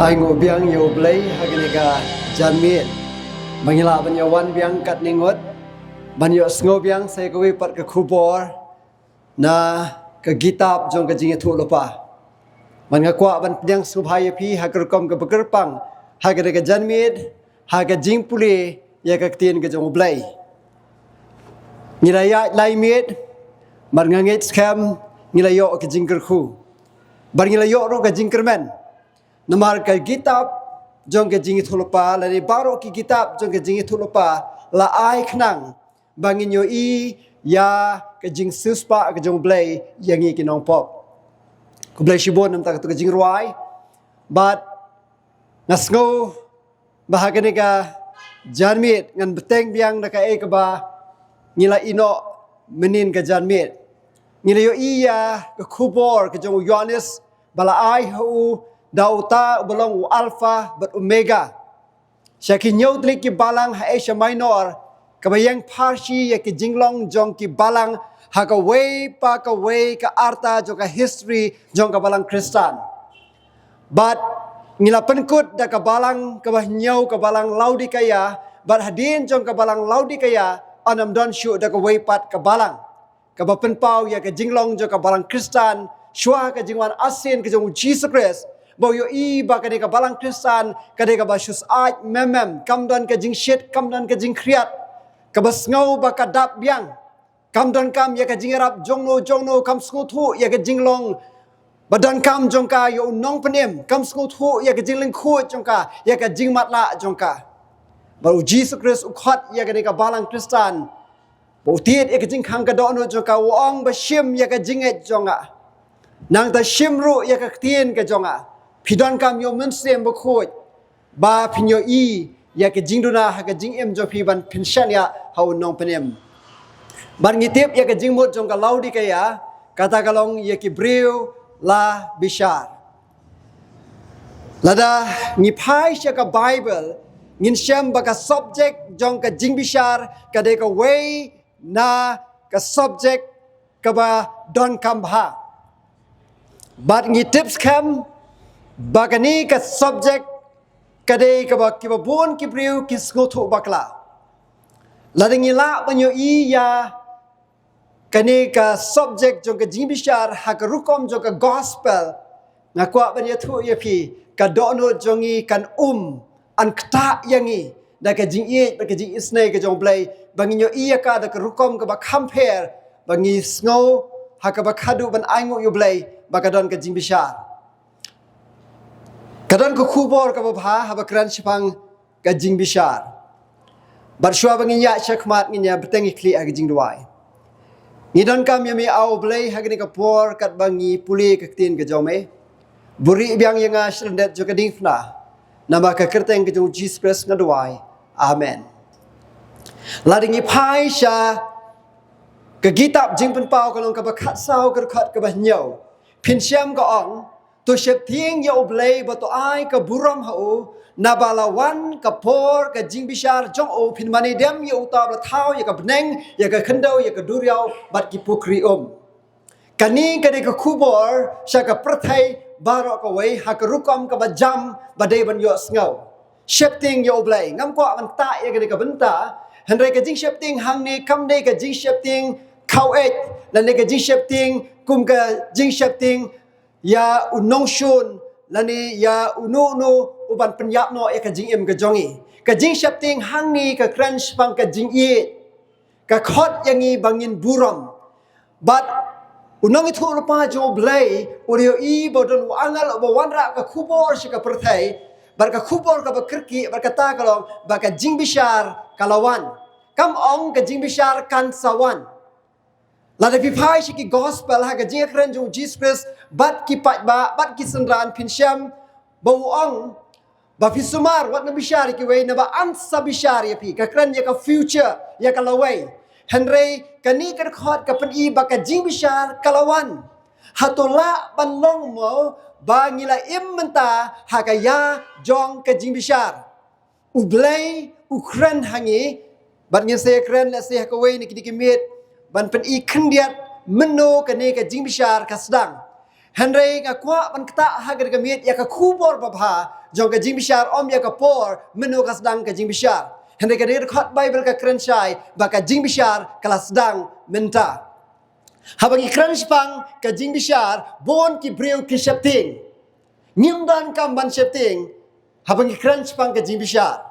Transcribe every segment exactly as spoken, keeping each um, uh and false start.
Ai nguh biang ïa U Blei ha kane ka janmiet ba ngi lah ban ïa wan biang katne ngut ban ïohsngew biang sa ïa kawei pat ka khubor na ka kitab jong ka jingïathuhlypa. Bad nga kwah ban pdiang sngewbha ïa phi ha ka rukom kaba kyrpang ha kane ka janmiet ha ka jingpule ïa ka ktien ka jong U Blei. Ngi la ïaid lai miet bad nga ngeit skhem ngi la ïoh ka jingkyrkhu bad ngi la ïoh ruh ka jingkyrmen. Namar ka kitab jong ka jingïathuhlypa lane baroh ki kitab jong ka jingïathuhlypa la ai khnang ba ngin ïohi ïa ka jingsiewspah ka jong U Blei ïa ngi ki nongpop. Khublei shibun namar kata ka jingrwai. Bad nga sngew ba ha kane ka janmiet ngan bteng biang da kaei kaba ngi la ïehnoh mynhynnin ka janmiet. Ngi la ïohi ïa ka khubor ka jong u Ïoannis ba la ai ha u da uta uba long u Alpha bad Omega. Sha ki hynñiew tylli ki balang ha Asia Minor kaba ïeng pharshi ïa ki jinglong jong ki balang ha kawei pa kawei ka arta jong ka history jong ka balang Khristan. Bad ngi la pynkut da ka balang kaba hynñiew, ka balang Laodikaia, bad hadien jong ka balang Laodikaia yn ym don shuh da kawei pat ka balang kaba pynpaw ïa ka jinglong jong ka balang Khristan shuwa ka jingwan arsien ka jong U Jisu Khrist. Ba u ïohi ba kane ka balang Khristan ka dei kaba shu syaid mem mem, kam don ka jingshit, kam don ka jingkhriat, kaba sngew ba ka dap biang. Kam donkam ïa ka jingïarap jongno jongno, kam sngewthuh ïa ka jinglong ba donkam jong ka ïa u nongpynim, kam sngewthuh ïa ka jinglyngkhuh jong ka, ïa ka jingmatlah jong ka. Bad U Jisu Khrist u khot ïa kane ka balang Khristan ba u tied ïa ka jingkhang ka dohnud jong ka, u ong ba shim ïa ka jingngeit jong nga. Nangta shim ruh ïa ka ktien ka jong nga. Phi donkam ïa u Mynsiem Bakhuid ba phin ïohi ïa ka jingduna ha ka jingim jong phi ban pynshaniah ha u nongpynim. Bad ngi tip ïa ka jingmut jong ka Laodikaia, kata ka long ïa ki briew la bishar. Lada ngi phai sha ka Baibl ngin shem ba ka subject jong ka jingbishar ka dei kawei na ka subject kaba donkam bha. Bad ngi tip skhem ba kane ka subject ka dei kaba kiba bun ki briew ki sngewthuh bakla. Lada ngi lah ban ïohi ïa kane ka subject jong ka jingbishar ha ka rukom jong ka gospel, nga kwah ban ïathuh ïa phi, ka dohnud jong ngi kan um, yn ktah ïa ngi da ka jingïeit bad ka jingisynei ka jong U Blei ba ngin ïohi ïa ka da ka rukom kaba kham pher, ba ngi sngew ha kaba khadduh ban ainguh ïa U Blei ba ka don ka jingbishar. Ka don ka khubor kaba bha haba kren shaphang ka jingbishar. Bad shuwa ba ngin ïaid shakhmat ngin ïa bteng ïa khlieh ha ka jingduwai. Ngi donkam ïa me A U Blei ha kane ka por katba ngi pule ka ktien ka jong me. Buhrieh biang ïa nga sha lyndet jong ka diengphna. Namar ka kyrteng ka jong U Jisu Khrist nga duwai. Amen. Lada ngi phai sha ka kitab Jingpynpaw ka lynnong kaba khatsaw ka dkhot kaba hynñiew, phin shem ka ong, to sheptieng ïa U Blei ba to ai ka burom ha u, naba la wan ka por ka jingbishar jong u, phin mane dem ïa uta uba la thaw ïa ka bneng, ïa ka khyndew, ïa ka duriaw bad ki pukri um. Kane ka dei ka khubor sha ka pyrthei baroh kawei ha ka rukom kaba jam ba dei ban ïohsngew. Sheptieng ïa U Blei, ngam kwah ban ktah ïa kane ka bynta, hynrei ka jingsheptieng hangne kam dei ka jingsheptieng khaw eit lane ka jingsheptieng kum ka jingsheptieng ïa u nongshun lane ïa uno uno uban pynïap noh ïa ka jingim ka jong ngi. Ka jingsheptieng hangne ka kren shaphang ka jingïeit, ka khot ïa ngi ba ngin burom. Bad u nongïathuhlypa jong U Blei u la ïohi ba don u angel uba wanrah ka khubor sha ka pyrthei, bad ka khubor kaba kyrkieh bad kata ka long ba ka jingbishar ka la wan. Kam ong ka jingbishar kan sa wan. Lada phi phai sha ki gospel ha ka jingïakren jong U Jisu Khrist bad ki paidbah bad ki synran phin shem ba u ong ba phi sumar wat nang bishar ïa kiwei naba yn sa bishar ïa phi. Ka kren ïa ka future, ïa ka lawei. Hynrei kane ka dkhot ka pyni ba ka jingbishar ka la wan. Hato lah ban long mo ba ngi la im mynta ha ka ïa jong ka jingbishar? U Blei u kren ha ngi, bad ngin sa ïakren lehse ha kawei na kine ki miet ban pyni khyndiat mynno kane ka jingbishar ka sdang. Hynrei nga kwah ban ktah ha kane ka miet ïa ka khubor babha jong ka jingbishar, ym ïa ka por mynno ka sdang ka jingbishar. Hynrei ka dkhot Baibl ka kren shai ba ka jingbishar ka la sdang mynta. Haba ngi kren shaphang ka jingbishar, bun ki briew ki sheptieng. Ngim donkam ban sheptieng haba ngi kren shaphang ka jingbishar.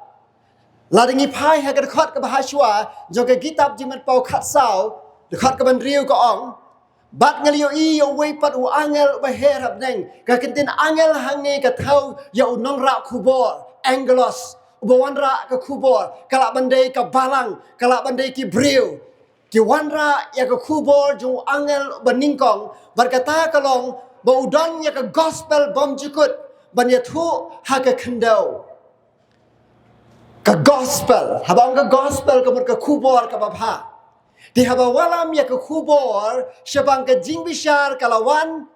Lada ngi phai ha ka dkhot kaba hashwa jong ka kitab Jingpynpaw khatsaw, dkhot kaba hynriew ka ong: Bad nga la ïohi ïa uwei pat u angel uba her ha bneng. Ka kyntien angel hangne ka thew ïa u nongrah khubor, angelos, uba wanrah ka khubor. Ka lah ban dei ka balang, ka lah ban dei ki briew ki wanrah ïa ka khubor jong u angel uba nyngkong. Bad kata ka long ba u don ïa ka gospel bymjukut ban ïathuh ha ka khyndew. Ka gospel, haba ong ka gospel ka mut ka khubor kaba bha. Te haba wallam ïa ka khubor shaphang ka jingbishar ka la wan,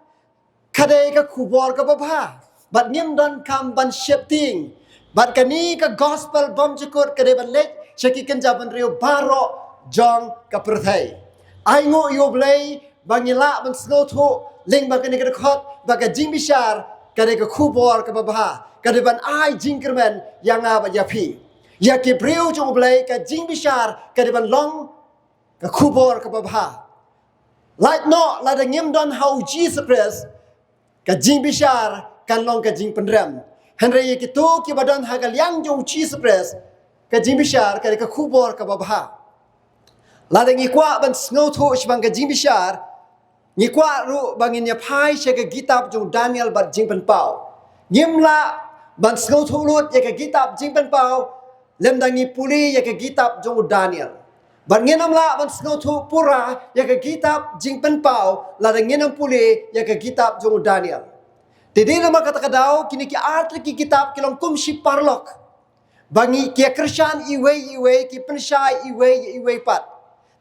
ka dei ka khubor kaba bha. Bad ngim donkam ban sheptieng. Bad kane ka gospel bymjukut ka dei ban leit sha ki kynja bynriew baroh jong ka pyrthei. Ai nguh ïa U Blei ba ngi lah ban sngewthuh lyngba kane ka dkhot ba ka jingbishar ka dei ka khubor kaba bha, ka dei ban ai jingkyrmen ïa nga bad ïa phi. Ïa ki briew jong U Blei ka jingbishar ka dei ban long ka khubor kaba bha. Lait noh, lada ngim don ha U Jisu Khrist, ka jingbishar kan long ka jingpynrem. Hynrei ïa kito kiba don ha ka liang jong U Jisu Khrist, ka jingbishar ka dei ka khubor kaba bha. Lada ngi kwah ban sngewthuh shaphang ka jingbishar, ngi kwah ruh ba ngin ïa phai sha ka kitab jong u Daniel bad Jingpynpaw. Ngim lah ban sngewthuh lut ïa ka kitab Jingpynpaw lymda ngi pule ïa ka kitab jong u Daniel. Bad ngin ym lah ban sngewthuh pura ïa ka kitab Jingpynpaw lada ngin ym pule ïa ka kitab jong u Daniel. Te dei namar kata ka daw kine ki ar tylli ki kitab ki long kum shi paralok. Ba ngi ki ïa kyrshan iwei iwei, ki pynshai iwei iwei pat.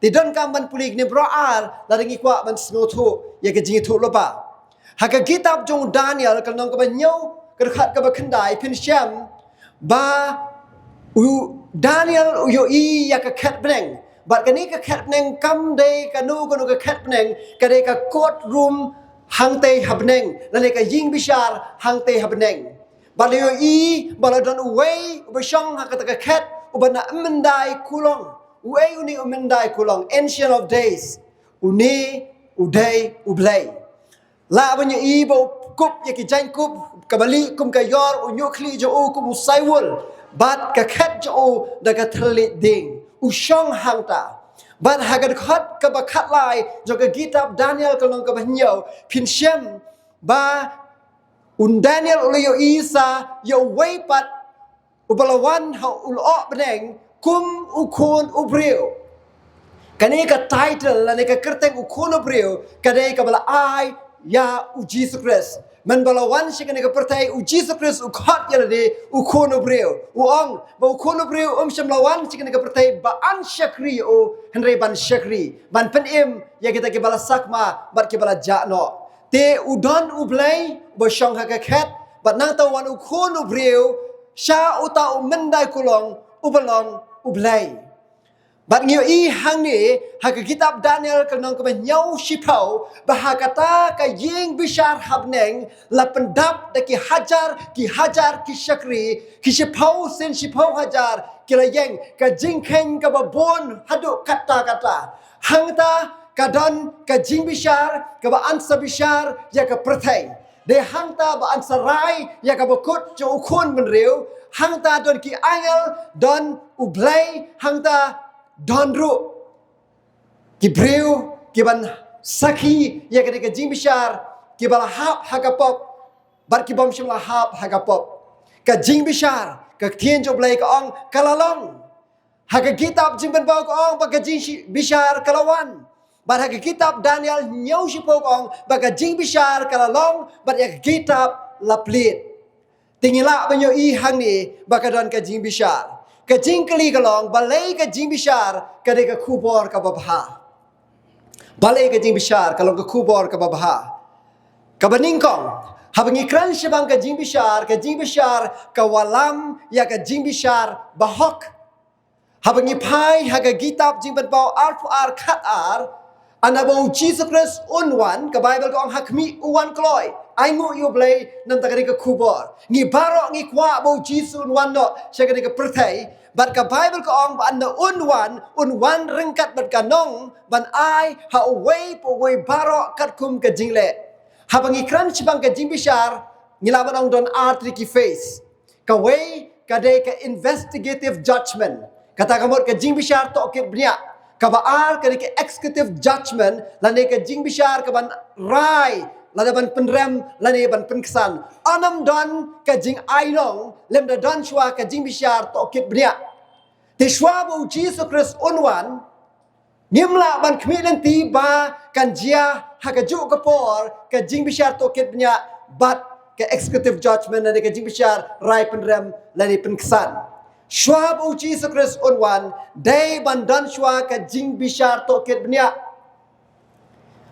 Te donkam ban pule kine baroh ar lada ngi kwah ban sngewthuh ïa ka jingïathuhlypa. Ha ka kitab jong u Daniel ka lynnong kaba hynñiew, ka dkhot kaba khyndai, phin shem ba u Daniel u ïohi ïa ka khet bneng. Bad kane ka khet bneng kam dei kano kano ka khet bneng, ka dei ka court room hangtei ha bneng, lane ka ïing bishar hangtei ha bneng. Bad la ïohi ba la don uwei uba shong ha kata ka khet, uba na myndai kulong. Uei une u myndai kulong? Ancient of Days. Une u dei U Blei. Lah ban ïohi ba u kup ïa ki jaiñkup, kaba lieh kum ka ïor, u ñiuhkhlieh jong u kum u saiwul, bad ka khet jong u da ka thylliej dieng. U shong hangta. Bad ha ka dkhot kaba khatlai jong ka kitab Daniel ka lynnong kaba hynñiew, phin shem ba u Daniel u la ïohi sa ïa uwei pat uba la wan ha u lyoh bneng kum u khun u briew. Kane ka title lane ka kyrteng u khun u briew ka dei kaba la ai ïa U Jisu Khrist. Mynba la wan sha kane ka pyrthei, U Jisu Khrist u khot ïa lade u khun u briew. U ong ba u khun u briew um shym la wan sha kane ka pyrthei ban shakri ïa u, hynrei ban shakri, ban pynim ïa kita kiba la sakma bad kiba la jah noh. Te u don U Blei uba shong ha ka khet, bad nangta u wan u khun u briew sha uta u myndai kulong uba long U Blei. Bad ngi ïohi hangne ha ka kitab Daniel ka lynnong kaba hynñiew shiphew, ba ha kata ka ïing bishar ha bneng la pyndap da ki hajar ki hajar ki shakri, ki shiphew sien shiphew hajar ki la ïeng, ka jingkheiñ kaba bun haduh katta katta. Hangta ka don ka jingbishar kaba answer bishar ïa ka pyrthei. Dei hangta ba answer rai ïa kaba kut jong u khun bynriew. Hangta don ki angel, don U Blei, hangta don ruh ki briew kiban sakhi ïa kane ka jingbishar, kiba la hap ha ka pop bad ki bym shym la hap ha ka pop. Ka jingbishar, ka ktien jong U Blei ka ong ka la long. Ha ka kitab Jingpynpaw ka ong ba ka jingbishar ka la wan. Bad ha ka kitab Daniel hynñiew shiphew ka ong ba ka jingbishar ka la long, bad ïa ka kitab la plied. Te ngi lah ban ïohi hangne ba ka don ka jingbishar. Ka jingkylli ka long, balei ka jingbishar ka dei ka khubor kaba bha? Balei ka jingbishar ka long ka khubor kaba bha? Kaba nyngkong, haba ngi kren shaphang ka jingbishar, ka jingbishar ka wallam ïa ka jingbishar bahok. Haba ngi phai ha ka kitab Jingpynpaw arphew ar khatar, Haba u Jisu Khrist un wan, ka Baibl ka ong ha khmih u wan kloi. Ai nguh ïa U Blei namar kane ka khubor. Ngi baroh ngi kwah ba u Jisu un wan noh sha kane ka pyrthei. Bad ka Baibl ka ong ba haba un wan, un wan ryngkat bad ka nong, ban ai ha uwei pa uwei baroh katkum ka jingleh. Haba ngi kren shaphang ka jingbishar, ngi lah ban ong don ar tylli ki phase. Kawei ka dei ka investigative judgment. Kata ka mut ka jingbishar tohkit bniah. Kaba ar ka dei ka executive judgment, lane ka jingbishar kaban rai, lane ban pynrem, lane ban pynksan. Ym don ka jingai long lymda don shuwa ka jingbishar tohkit bniah. Te shuwa ba u Jisu Khrist un wan, ngim lah ban khmih lynti ba kan jia ha kajuh ka por ka jingbishar tohkit bniah bad ka executive judgment, lane ka jingbishar rai pynrem lane pynksan. Shuwa ba u Jisu Khrist un wan, dei ban don shuwa ka jingbishar tohkit bniah.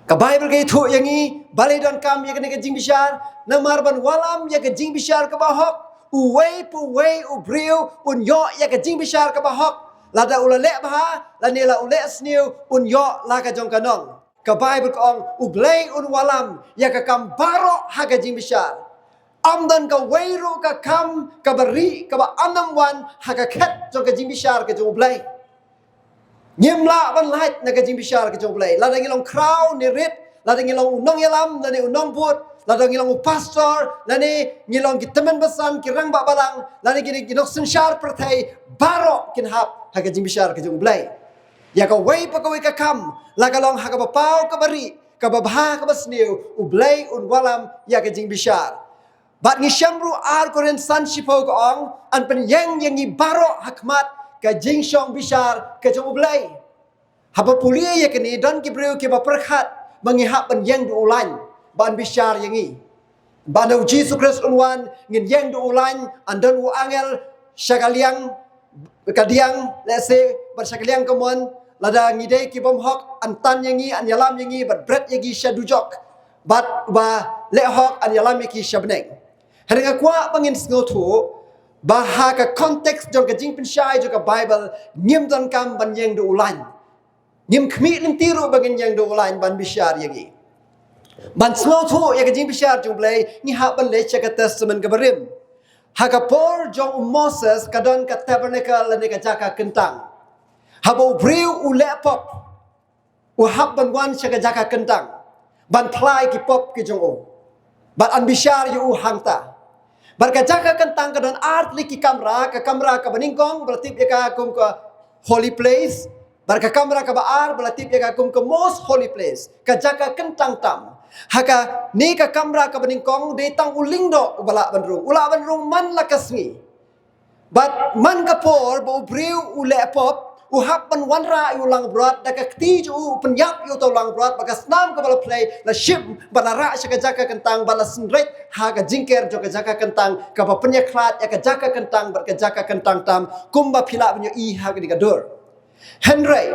Ka Baibl ka ïathuh ïa ngi balei donkam ïa kane ka jingbishar, namar ban wallam ïa ka jingbishar kaba hok, uwei pa uwei u briew un ïoh ïa ka jingbishar kaba hok. Lada u la leh bha, lane la u leh sniew, un ïoh la ka jong ka nong. Ka Baibl ka ong, U Blei un wallam ïa ka kam baroh ha ka jingbishar. Ym don kawei ruh ka kam kaba rieh kaba ym wan ha ka khet jong ka jingbishar ka jong U Blei. Ngim lah ban lait na ka jingbishar ka jong U Blei. Lada ngi long khraw ne rit, lada ngi long u nongïalam, lane u nongbud, lada ngi long u pastor, lane ngi long ki tymmen basan, ki rangbah balang, lane ki, ki nongsynshar pyrthei, baroh kin hap ha ka jingbishar ka jong U Blei. Ïa kawei pa kawei ka kam, la ka long ha kaba paw kaba rieh, kaba bha kaba sniew, U Blei un wallam ïa ka jingbishar. Bad ngi shem ruh ar Korinth san shiphew ka ong, yn pynïeng ïa ngi baroh ha khmat ka jingshong bishar ka jong U Blei. Haba pule ïa kane, don ki briew kiba pyrkhat ba ngi hap ban ïeng da u lain ban bishar ïa ngi. Ba haba u Jisu Khrist un wan, ngin ïeng da u lain, yn don u angel sha ka liang, ka diang, lehse, bad sha ka liang kamon, lada ngi dei ki bym hok, yn tan ïa ngi, yn ïalam ïa ngi, bad bret ïa ngi sha dujok. Bad ba leh hok, yn ïalam ïa ki sha bneng. Hynrei nga kwah ba ngin sngewthuh ba ha ka context jong ka jingpynshai jong ka Baibl, ngim donkam ban ïeng da u lain. Ngim khmih lynti ruh ba ngin ïeng da u lain ban bishar ïa ngi. Ban sngewthuh ïa ka jingbishar jong U Blei, ngi hap ban leit sha ka Testament kaba rim. Ha ka por jong u Moses ka don ka tabernacle lane ka jaka kyntang. Haba u briew u leh pop, u hap ban wan sha ka jaka kyntang ban phla ïa ki pop ki jong u, bad yn bishar ïa u hangta. Bad ka jaka kyntang ka don ar tylli ki kamra, ka kamra kaba nyngkong ba la tip ïa ka kum ka holy place, bad ka kamra kaba ar ba la tip ïa ka kum ka most holy place, ka jaka kyntang tam. Ha kane ka kamra kaba nyngkong dei tang u lyngdoh uba lah ban rung, u lah ban rung man la ka sngi. Bad man ka por ba u briew u leh pop, u hap ban wanrah ïa u langbrot, da ka kti jong u u pynïap ïa uta u langbrot, bad ka snam kaba la plie la shim, bad la rah sha ka jaka kyntang, bad la synreit ha ka jingker jong ka jaka kyntang, kaba pynïakhlad ïa ka jaka kyntang bad ka jaka kyntang tam, kumba phi lah ban ïohi ha kane ka dur. Hynrei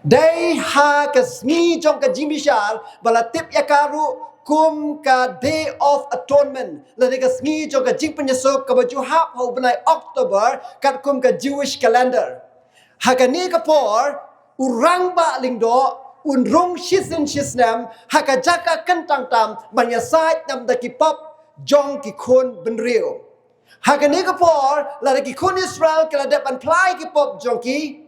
dei ha ka sngi jong ka jingbishar ba la tip ïa ka ruh kum ka Day of Atonement, lane ka sngi jong ka jingpynïasuk kaba ju hap ha u bnai October katkum ka Jewish calendar. Ha kane ka por u rangbah lyngdoh un rung shisien shisnem ha ka jaka kyntang tam ban ïasaid namar ki pop jong ki khun bynriew. Ha kane ka por, lada ki khun Israel ki la dep ban phla ïa ki pop jong ki,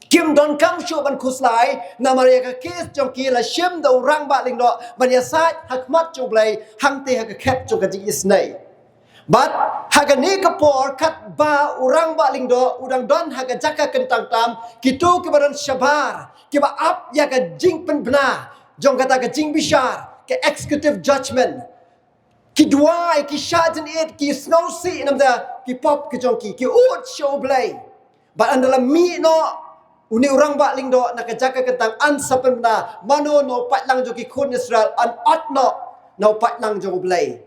kim donkam shuh ban khuslai, namar ïa ka case jong ki la shim da u rangbah lyngdoh ban ïasaid ha khmat jong U Blei, hangta ha ka khet jong ka jingisynei. Bad ha kane ka por, katba u rangbah lyngdoh u dang don ha ka jaka kyntang tam, kito kiba don shabar, kiba ap ïa ka jingpynbna jong kata ka jingbishar, ka executive judgment, ki duwai, ki shah jynit, ki sngewsih namar ki pop ki jong ki, ki ud sha U Blei. Bad ynda la mih noh une u rangbah lyngdoh na ka jaka kyntang, yn sa pynbna mano na u paidlang jong ki khun Israel, yn ot noh na u paidlang jong U Blei,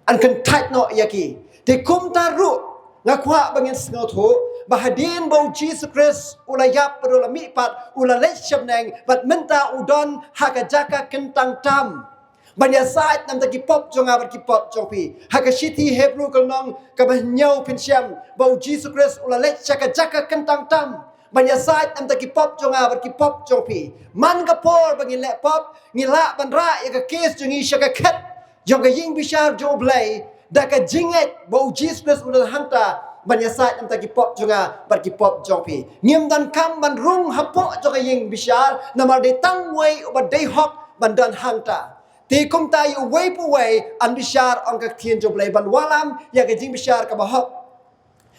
yn kyntait noh ïa ki. Te kumta ruh nga kwah ba ngin sngewthuh ba hadien ba u Jisu Khrist u la ïap bad u la mihpat, u la leit sha bneng, bad mynta u don ha ka jaka kyntang tam ban ïasaid namar ki pop jong nga bad ki pop jong phi. Ha ka shithi Hebru ka lynnong kaba hynñiew phin shem ba u Jisu Khrist u la leit sha ka jaka kyntang tam ban ïasaid namar ki pop jong nga bad ki pop jong phi. Man ka por ba ngin leh pop, ngi lah ban rah ïa ka kes jong ngi sha ka khet jong ka ïing bishar jong U Blei da ka jingngeit ba U Jisu Khrist u don hangta ban ïasaid namar ki pop jong nga bad ki pop jong phi. Ngim donkam ban rung hapoh jong ka ïing bishar, namar dei tang uwei uba dei hok ban don hangta. Te kumta ïa uwei pa uwei yn bishar, ong ka ktien jong U Blei, ban wallam ïa ka jingbishar kaba hok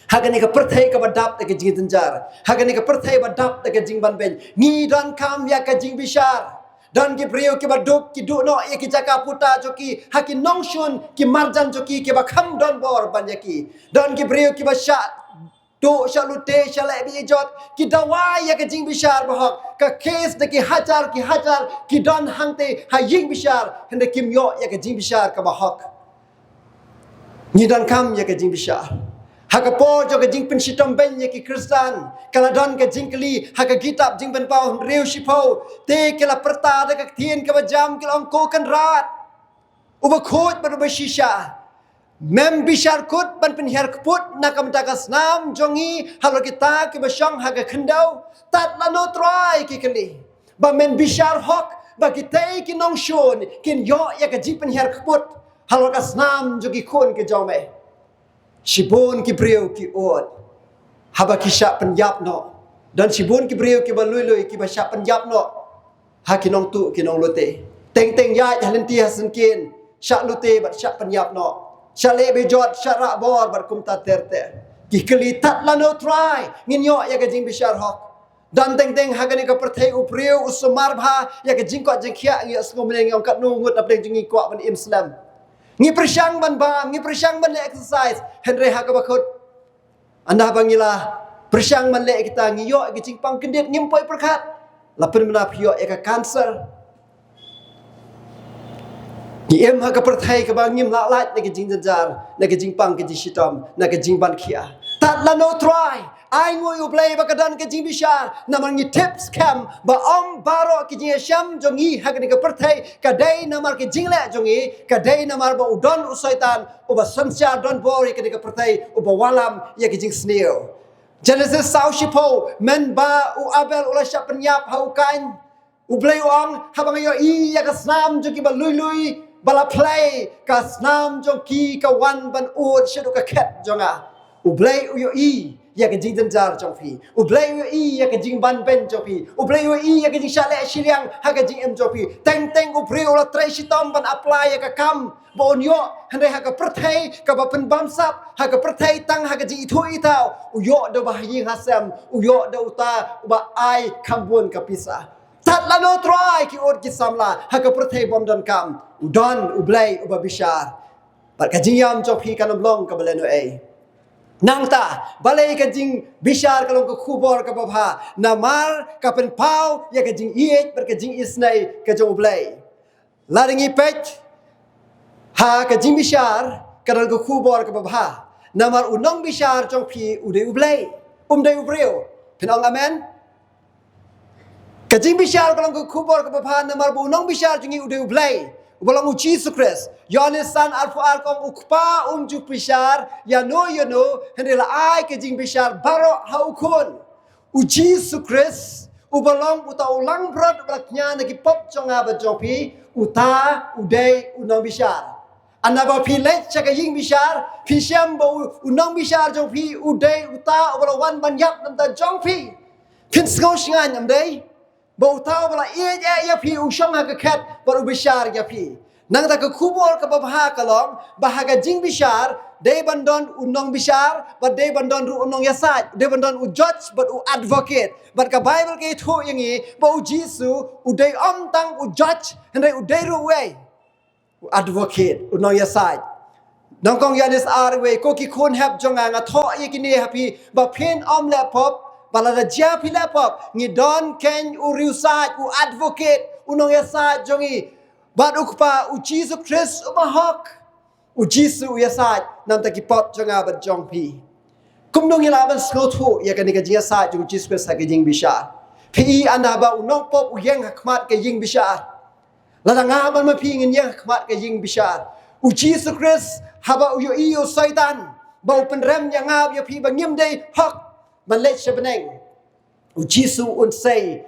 ha kane ka pyrthei kaba dap da ka jingjynjar, ha kane ka pyrthei ba dap da ka jingbanbeiñ. Ngi donkam ïa ka jingbishar. Don ki briew kiba duk, ki duh noh ïa ki jaka puta jong ki ha ki nongshun ki marjan jong ki kiba kham don bor ban ïa ki. Don ki briew kiba shah tuh, shah lute, shah leh bejot, ki dawa ïa ka jingbishar ba hok. Ka kes da ki hajar ki hajar ki don hangta ha ïing bishar, hynrei kim ïoh ïa ka jingbishar kaba hok. Ngi donkam ïa ka jingbishar. Ha ka por jong ka jingpynshitom beiñ ïa ki Khristan, ka la don ka jingkylli ha ka kitab Jingpynpaw hynriew shiphew. Te ki la pyrta da ka ktien kaba jam, ki la ong, Ko Kynrad uba khuid bad uba shisha, mem bishar kut ban pynhiar kput na ka bynta ka snam jong ngi halor kita kiba shong ha ka khyndew? Tad lano, Trai, ki kylli, ba men bishar hok ba kitei ki nongshun kin ïoh ïa ka jingpynhiar kput halor ka snam jong ki khun ki jong me? Shibun ki briew ki ud haba ki shah pynïap noh. Don shibun ki briew kiba lui lui kiba shah pynïap noh ha ki nongtuh ki nonglute. Teng teng ïaid ha lynti ha syngkien, shah lute bad shah pynïap noh, shah leh bejot, shah rah bor bad kumta ter ter. Ki kylli, Tad lano, Trai, ngin ïoh ïa ka jingbishar hok? Don teng teng ha kane ka pyrthei u briew u sumar bha ïa ka jingkoit jingkhiah, ngi ïohsngew mynne ngi ong, Katno ngut na pdeng jong ngi kwah ban im slem. Ngi pyrshang ban bam, ngi pyrshang ban leh exercise, hynrei ha kaba kut, ynda ba ngi la pyrshang ban leh kita, ngi ïoh ïa ka jingpang kyndit, ngim poi pyrkhat, la pynbna phi ïoh ïa ka cancer. Ngi im ha ka pyrthei kaba ngim lah lait na ka jingjynjar, na ka jingpang ka jingshitom, na ka jingban khia. Tad lano, Trai? Ai nguh ïa U Blei ba ka don ka jingbishar, namar ngi tip skhem ba ym baroh ki jingïashem jong ngi ha kane ka pyrthei ka dei namar ka jingleh jong ngi, ka dei namar ba u don u Soitan uba synshar don bor ïa kane ka pyrthei, uba wallam ïa ka jingsniew. Genesis saw shiphew, mynba u Abel u la shah pynïap ha u Kain, U Blei u ong, Haba nga ïohi ïa ka snam jong ki ba lui lui ba la phlei, ka snam jong ki ka wan ban ud shaduh ka khet jong nga. U Blei u ïohi ïa ka jingjynjar jong phi. U Blei u ïohi ïa ka jingbanbeiñ jong phi. U Blei u ïohi ïa ka jingshah leh shiliang ha ka jingim jong phi. Teng teng u briew u la trei shitom ban apply ïa ka kam ba un ïoh, hynrei ha ka pyrthei kaba pynbamsap, ha ka pyrthei tang ha ka jingithuh ithaw, u ïoh da uba ha ïing ha sem, u ïoh da uta uba ai kham bun ka pisa. Tad lano, Trai? Ki ud ki samla, ha ka pyrthei bym donkam. U don U Blei uba bishar. Bad ka jingïam jong phi kan ym long kaba lehnohei. Nangta balei ka jingbishar ka long ka khubor kaba bha? Namar ka pynpaw ïa ka jingïeit bad ka jingisynei ka jong U Blei. Lada ngi peit ha ka jingbishar, ka don ka khubor kaba bha. Namar u nongbishar jong phi u dei U Blei, um dei u briew. Phin ong amen? Ka jingbishar ka long ka khubor kaba bha namar ba u nongbishar jong ngi u dei U Blei, uba long U Jisu Khrist. Ïoannis san arphew ar ka ong, U Kpa um ju bishar ïano ïano, hynrei la ai ka jingbishar baroh ha u Khun. U Jisu Khrist uba long uta u langbrot uba la kñia na ki pop jong nga bad jong phi, uta u dei u nongbishar. Ynda ba phi leit sha ka ïing bishar, phi shem ba u, u nongbishar jong phi u dei uta uba la wan ban ïap na bynta jong phi. Phin sngew shngaiñ, ym dei? Ba uta uba la ïeit eh ïa phi u shong ha ka khet bad u bishar ïa phi. Nangta ka khubor kaba bha ka long ba ha ka jingbishar dei ban don u nongbishar bad dei ban don ruh u nongïasaid, dei ban don u judge bad u advocate. Bad ka Baibl ka ïathuh ïa ngi ba U Jisu u dei ym tang u judge, hynrei u dei ruh uwei u advocate, u nongïasaid. Nyngkong Ïoannis ar wei, Ko ki khun hep jong nga, nga thoh ïa kine ha phi ba phin ym leh pop, ba lada jia phi leh pop, ngi don keiñ u riewsaid, u advocate, u nongïasaid jong ngi, bad U Kpa, U Jisu Khrist uba hok. U Jisu u ïasaid na bynta ki pop jong nga bad jong phi. Kumno ngi lah ban sngewthuh ïa kane ka jingïasaid jong U Jisu Khrist ha ka jingbishar? Phi i, ynda ba u nongpop u ïeng ha khmat ka jingbishar, lada nga bad ma phi ngin ïeng ha khmat ka jingbishar, U Jisu Khrist haba u ïohi ïa u Soitan ba u pynrem ïa nga ïa phi ba ngim dei hok ban leit sha bneng, U Jisu un sei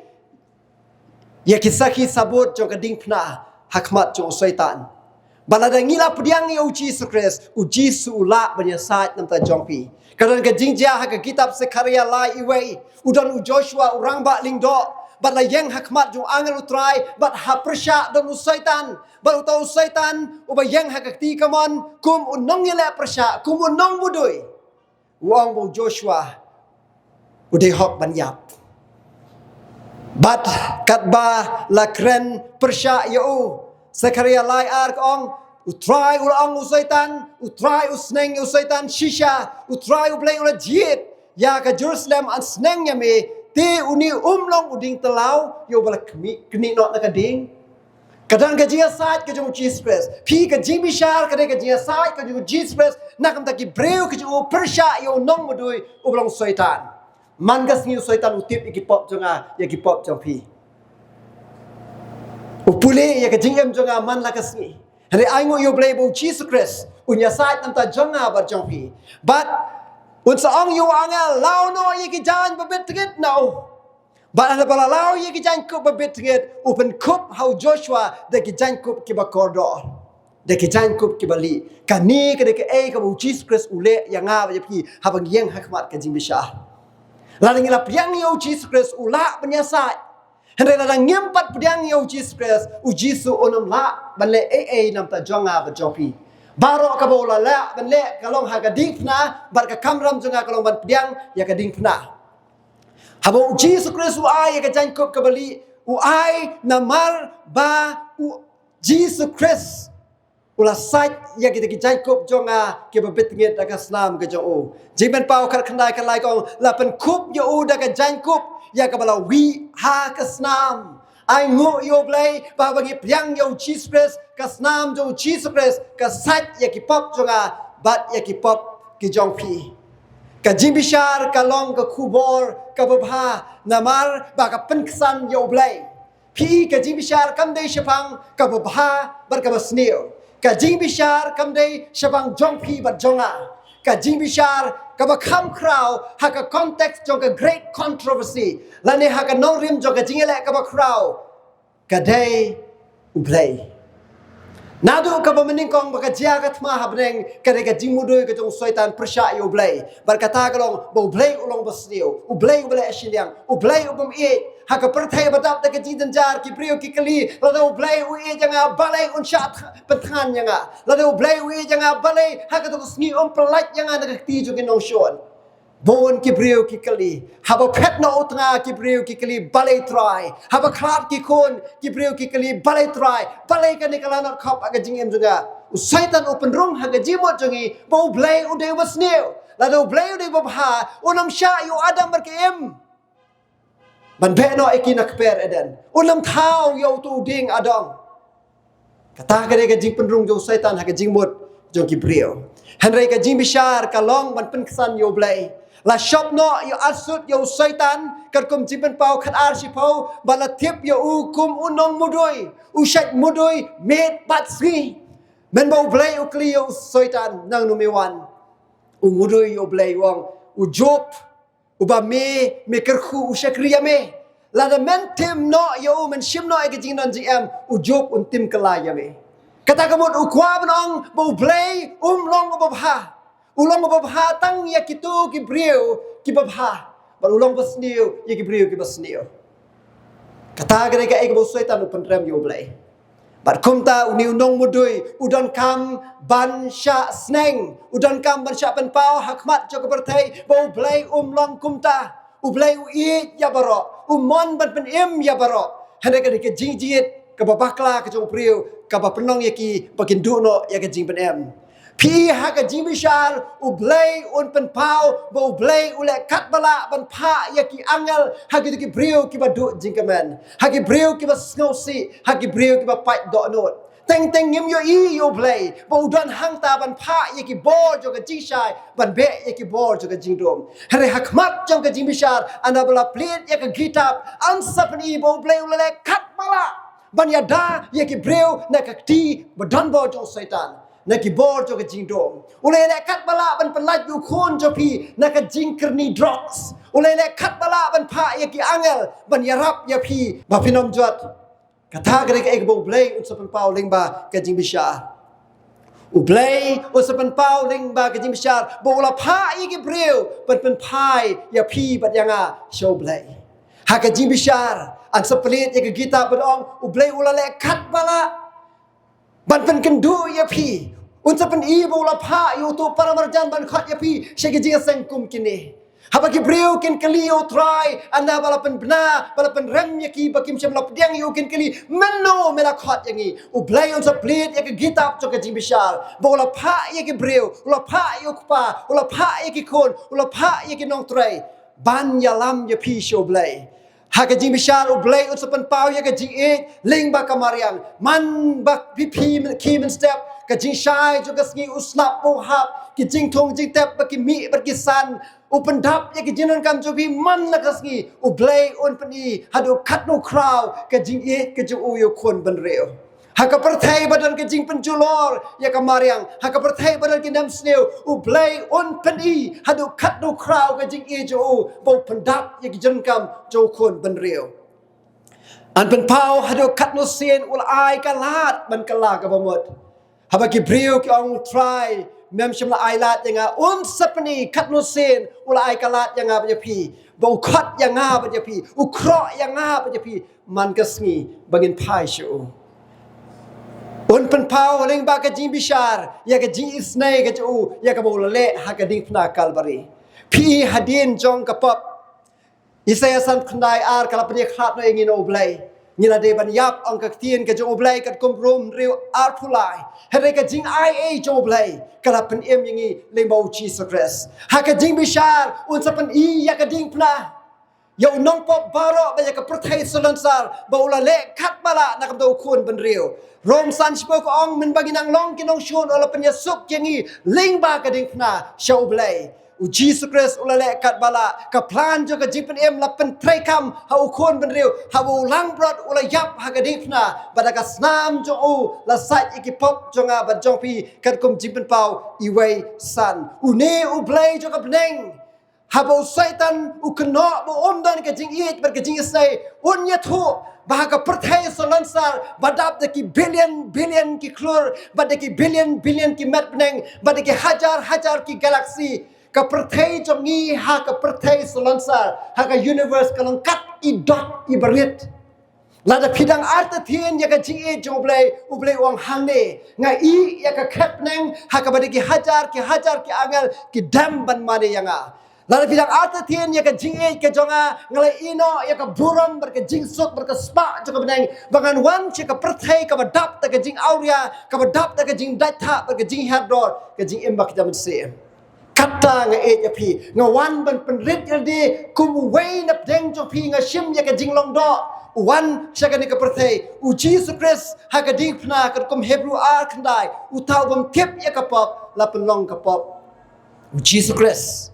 ïa ki sakhi sabut jong ka diengphna ha khmat jong u Soitan. Bad lada ngi la pdiang ïa u Jisu Khrist, u Jisu u lah ban ïasaid na ka bynta jong phi. Ka don ka jingjia ha ka kitab Sekhariah lai uwei, u don u Joshua u rangbah lyngdoh, bad la ïeng ha khmat jong u angel u Trai, bad ha pyrshah don u Soitan, bad uta u Soitan uba ïeng ha ka kti kamon kum u nongïaleh pyrshah, kum u nongmudui. U ong ba u Joshua u dei hok ban ïap. Bad katba la kren pyrshah ïa u, Sekhariah lai ar ka ong, u Trai u la ong u Soitan, u Trai u sneng ïa u Soitan shisha, u Trai u Blei u la jied ïa ka Jerusalem, yn sneng ïa me, te une um long u dieng tlaw ïa uba la kmih, knieh noh na ka dieng. Ka don ka jingïasaid ka jong u Jisu Khrist. Phi, ka jingbishar ka dei ka jingïasaid ka jong u Jisu Khrist na ka bynta ki briew ka jong u, pyrshah ïa u nongmudui uba long Soitan. Man ka sngi u Soitan u tip ïa ki pop jong nga, ïa ki pop jong phi. U pule ïa ka jingim jong nga man la ka sngi. Hynrei ai nguh ïa u Blei ba u Jisu Khrist un ïasaid na ka bynta jong nga bad jong phi. Bad un sa ong ïa u angel, law noh ïa ki jaiñ ba bit tngit na u. Bad haba la law ïa ki jaiñkup ba bit tngit, u pynkup ha u Joshua da ki jaiñkup kiba kordor, da ki jaiñkup kiba lieh. Kane ka dei kaei kaba u Jisu Khrist u leh ïa nga bad ïa phi haba ngi ïeng ha khmat ka jingbishar. Lada ngi la pdiang ïa u Jisu Khrist, u lah ban ïasaid. Hynrei lada ngim pat pdiang ïa u Jisu Khrist, u Jisu un ym lah ban leh ei ei na ka bynta jong nga bad jong phi. Baroh kaba u la lah ban leh ka long ha ka diengphna, bad ka kamram jong nga ka long ban pdiang ïa ka diengphna. Haba u Jisu Khrist u ai ïa ka jaiñkup kaba lieh, u ai namar ba u Jisu Khrist u la sait ïa kita ki jaiñkup jong nga kiba bit tngit da ka snam ka jong u. Jingpynpaw khatkhyndai khatlai ka ong, la pynkup ïa u da ka jaiñkup ïa kaba la wih ha ka snam. Ai nguh ïa u Blei ba haba ngi pdiang ïa u Jisu Khrist, ka snam jong u Jisu Khrist ka sait ïa ki pop jong nga bad ïa ki pop ki jong phi. Ka jingbishar ka long ka khubor kaba bha namar ba ka pynksan ïa u Blei. Phi, ka jingbishar kam dei shaphang kaba bha bad kaba sniew. Ka jingbishar kam dei shaphang jong phi bad jong nga. Ka jingbishar kaba kham khraw ha ka context jong ka great controversy, lane ha ka nongrim jong ka jingïaleh kaba khraw, ka dei u Blei. Naduh kaba mynnyngkong ba ka jia ka thma ha bneng, ka dei ka jingmudui ka jong u Soitan pyrshah ïa u Blei. Bad kata ka long ba u Blei u long ba sniew, u Blei uba leh shiliang, u Blei u bym ïeit. Ha ka pyrthei ba dap da ka jingjynjar, ki briew ki kylli, lada u Blei u ïeit ïa nga, balei un shah th-, pynthngan ïa nga? Lada u Blei u ïeit ïa nga, balei ha kato ka sngi um pyllait ïa nga na ka kti jong ki nongshun? Bun ki briew ki kylli. Haba phet noh u tnga, ki briew ki kylli, balei Trai? Haba khlad ki khun, ki briew ki kylli, balei Trai? Balei kane ka lanot khop ha ka jingim jong nga? U Soitan u pynrung ha ka jingmut jong ngi ba u Blei u dei uba sniew. Lada u Blei u dei uba bha, un ym shah ïa u Adam bad ka Im ban beh noh ïa ki na kper Eden. Un ym thaw ïa uto u dieng adong. Kata ka dei ka jingpynrung jong u Soitan ha ka jingmut jong ki briew. Hynrei ka jingbishar ka long ban pynksan ïa u Blei. La shop noh ïa, arsut ïa u Soitan, katkum Jingpynpaw khatar shiphew, bad la tip ïa u kum u nongmudui, u shait mudui miet bad sngi. Mynba u Blei u kylli ïa u Soitan, nangno me wan? U mudui ïa u Blei, u ong, u Job uba me, me kyrkhu u shakri ïa me. Lada men tim noh ïa u, men shim noh ïa ka jingdon jingem, u Job un tim kylla ïa me. Kata ka mut u kwah ban ong ba u Blei um long uba bha. U long uba bha tang ïa kito ki briew kiba bha, bad u long ba sniew ïa ki briew kiba sniew. Kata ka dei kaei kaba u Soitan u pynrem ïa u Blei. Bad kumta une u nongmudui u donkam ban shah sneng, u donkam ban shah pynpaw ha khmat jong ka pyrthei ba u Blei um long kumta. U Blei u ïeit ïa baroh, u mon ban pynim ïa baroh. Hynrei ka dei ka jingjied kaba bakla ka jong u briew kaba pynlong ïa ki ba kin duh noh ïa ka jingpynim. Phi, ha ka jingbishar u Blei un pynpaw ba u Blei u leh katba lah ban phah ïa ki angel ha kito ki briew kiba duh jingkmen, ha ki briew kiba sngewsih, ha ki briew kiba pait dohnud. Teng teng ngim ïohi ïa u Blei ba u don hangta ban phah ïa ki bor jong ka jingshai ban beh ïa ki bor jong ka jingdum. Hynrei ha khmat jong ka jingbishar, ynda ba la plied ïa ka kitab, yn sa pyni ba u Blei u la leh katba lah ban ïada ïa ki briew na ka kti ba don bor jong u Soitan, na ki bor jong ka jingdum. U la leh katba lah ban pynlait ïa u khun jong phi na ka jingkyrni drugs. U Blei u la leh katba lah ban phah ïa ki angel ban ïarap ïa phi ba phin ym jot. Kata ka dei kaei kaba U Blei un sa pynpaw lyngba ka jingbishar. U Blei un sa pynpaw lyngba ka jingbishar ba u la phah ïa ki briew ban pynphai ïa phi bad ïa nga sha U Blei. Ha ka jingbishar, yn sa plie ïa ka kitab bad ong, U Blei u la leh katba lah ban pynkynduh ïa phi. Un sa pyni ba u la phah ïa uto u paramarjan ban khot ïa phi sha ki jingïaseng kum kine. Haba ki briew kin kylli ïa U Trai, ynda ba la pynbna, ba la pynrem ïa ki, ba kim shym la pdiang ïa u, kin kylli, mynno me la khot ïa ngi? U Blei un sa plie ïa ka kitab jong ka jingbishar ba u la phah ïa ki briew, u la phah ïa u kpa, u la phah ïa ki khun, u la phah ïa ki nongtrei ban ïalam ïa phi sha U Blei. Ha ka jingbishar U Blei un sa pynpaw ïa ka jingïeit lyngba ka mariang. Man ba phi phi ki mynstep, ka jingshai jong ka sngi, u slap ba u hap, ki jingthung jingtep ba ki mih bad ki san, u pyndap ïa ki jingdonkam jong phi man la ka sngi. U Blei un pyni haduh katno khraw ka jingïeit ka jong u ïa u khun bynriew. Ha ka pyrthei ba don ka jingpynjulor ïa ka mariang, ha ka pyrthei ba don ki nemsniew, U Blei un pyni haduh katno khraw ka jingïeit jong u ba u pyndap ïa ki jingdonkam jong u khun bynriew. Yn pynpaw haduh katno sien u la ai ka lad ban kylla kaba mut. Haba ki briew ki ong, U Trai, mem shym la ai lad ïa nga, un sa pyni katno sien u la ai ka lad ïa nga bad ïa phi, ba u khot ïa nga bad ïa phi, u khroh ïa nga bad ïa phi man ka sngi ba ngin phai sha u. Un pynpaw lyngba ka jingbishar ïa ka jingisynei ka jong u ïa kaba u la leh ha ka diengphna Kalbari. Phi, hadien jong ka pop, Isaïah san khyndai ar ka la pynïakhlad noh ïa ngi na U Blei. Ngi la dei ban ïap, ong ka ktien ka jong U Blei, katkum Rom hynriew arphew lai. Hynrei ka jingaiei jong U Blei ka la pynim ïa ngi lyngba U Jisu Khrist. Ha ka jingbishar un sa pyni ïa ka diengphna, ïa u nongpop baroh bad ïa ka pyrthei salonsar ba u la leh katba lah na ka bynta u khun bynriew. Rom san shiphew ka ong, mynba ngi nang long ki nongshun, u la pynïasuk ïa ngi lyngba ka diengphna sha U Blei. U Jisu Khrist u la leh katba lah. Ka plan jong ka jingpynim la pyntreikam ha u khun bynriew. Haba u langbrot u la ïap ha ka diengphna, bad da ka snam jong u la sait ïa ki pop jong nga bad jong phi, katkum Jingpynpaw wei san. Une U Blei jong ka bneng, haba u Soitan u kynnoh ba um don ka jingïeit bad ka jingisynei, un ïathuh ba ha ka pyrthei salonsar ba dap da ki billion billion ki khlur, bad da ki billion billion ki met bneng, bad da ki hajar hajar ki galaxy, ka pyrthei jong ngi ha ka pyrthei salonsar, ha ka universe, ka long kat i dot i barit. Lada phi dang artatien ïa ka jingïeit jong U Blei, U Blei u ong, hangne nga ïeh ïa ka khet bneng ha kaba dei ki hajar ki hajar ki angel ki dem ban mane ïa nga. Lada phi dang artatien ïa ka jingïeit ka jong nga, nga la ïehnoh ïa ka burom bad ka jingsuk bad ka spah jong ka bneng, ba ngan wan sha ka pyrthei kaba dap da ka jingawria, kaba dap da ka jingdait thah bad ka jinghiar dor, ka jingim ba ki da mynsiem. Kata nga ïeit ïa phi, nga wan ban pynrit ïa lade kum uwei na pdeng jong phi, nga shim ïa ka jinglong doh, u wan sha kane ka pyrthei. U Jisu Khrist ha ka diengphna, katkum Hebru ar khyndai, uta u bym tip ïa ka pop la pynlong ka pop. U Jisu Khrist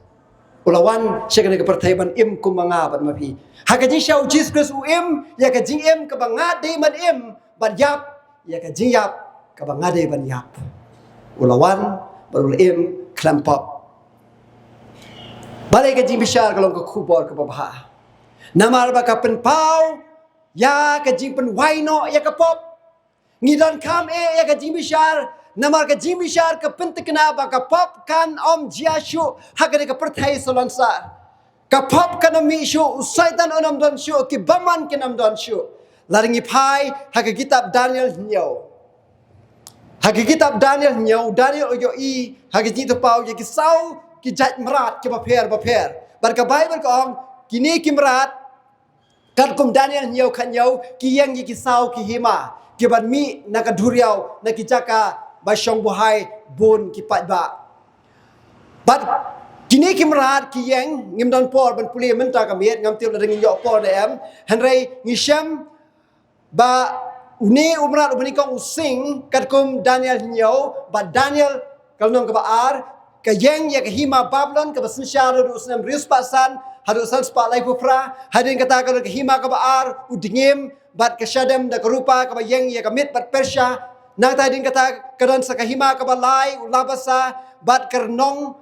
u la wan sha kane ka pyrthei ban im kum ma nga bad ma phi. Ha ka jingshisha U Jisu Khrist u im ïa ka jingim kaba nga dei ban im, ban ïap ïa ka jingïap kaba nga dei ban ïap. U la wan bad u la im khlem pop. Balei ka jingbishar ka long ka khubor kaba bha? Namar ba ka pynpaw ïa ka jingpynwai noh ïa ka pop. Ngi donkam eh ïa ka jingbishar, namar ka jingbishar ka pynthikna ba ka pop kan ym jia shuh ha kane ka pyrthei salonsar. Ka pop kan ym mih shuh, u Soitan un ym don shuh, ki bymman kin ym don shuh. Lada ngi phai ha ka kitab Daniel hynñiew. Ha ka kitab Daniel hynñiew, u Daniel u ïohi ha ka jingtyrpaw ïa ki saw ki jait mrad kiba pher bapher. Bad ka Baibl ka ong, kine ki mrad, katkum Daniel hynñiew khathynñiew, ki ïeng ïa ki saw ki hima kiban mih na ka duriaw, na ki jaka ba shong buhai bun ki paidbah. Bad kine ki mrad ki ïeng, ngim don por ban pule mynta ka miet, ngam tip lada ngin ïoh por ne em. Hynrei ngi shem ba une u mrad uba nyngkong u sing, katkum Daniel hynñiew, ba Daniel ka lynnong kaba ar, ka ïeng ïa ka hima Babilon kaba synshar naduh u snem hynriew spah san haduh san spah laiphew phra. Hadien kata ka don ka hima kaba ar, u dngiem, bad ka shadem da ka rupa kaba ïeng ïa ka Mid bad Persia. Nangta hadien kata ka don sa ka hima kaba lai, u labasa, bad ka rnong